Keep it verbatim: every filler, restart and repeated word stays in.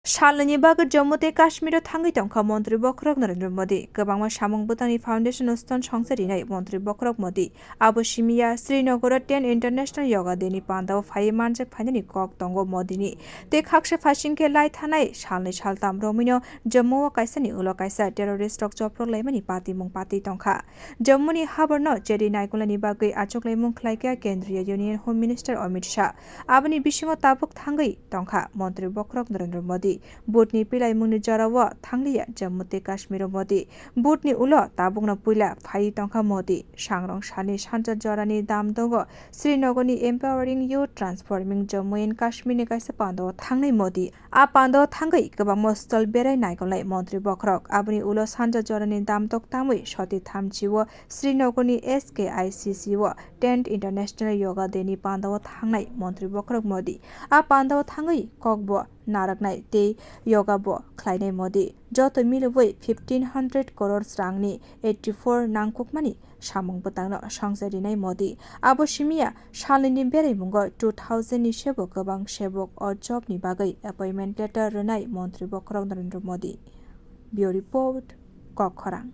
Salnwini bagwi Jammu tei Kashmiro thangwi tongkha Montri Bokhorok Narendra Modi. Kwbangma samung bwtangni foundation stone songcha rinai Montri Bokhorok Modi. Abo simiya Srinagar o ten International Yoga Day ni pandao phaiwi manjak phainani kok tongo Modi ni. Tei khaksa phaising khe lai thanai salnwi saltam romwino Jammu o kaisani ulo kaisa terrorist rok choprok laimani patimung patwi tongkha. Jammu ni haborno cheri naikolnani bagwi achuklaimung khlaikha Kendriya Union Home Minister Amit Shah. Aboni bisingo tabuk thangwi tongkha Montri Bokhorok Narendra Modi. Budni pilaimungni jorao thangliya Jammu tei Kashmiro Modi. Budni ulo tabukno puila phaiwi tongkha Modi. Sangrong sani sanja jorani damdogo Srinagarni Empowering Youth Transforming Jammu and Kashmir ni kaisa pandao thangnai Modi. A pandao thangwi kwbangma stall berai naikolnai Montri Bokhorok. Aboni ulo sanja jorani damdok tamwi soti thamchi o Srinagarni S K I C C o tenth International Yoga Day ni pandao thangnai Montri Bokhorok Modi. A pandao thangwi kokbo narwknai tei yoga bo khlainai Modi. Joto milibwi fifteen hundred crores rangni eighty four nangkukmani samung bwtangno songcha rinai Modi. Abo simiya salnwini beraimungo two thousand ni sebo kwbang sebok o job ni bagwi appointment letter rwnai Montri Bokhorok Narendra Modi. Bureau Report, Kokkhorang.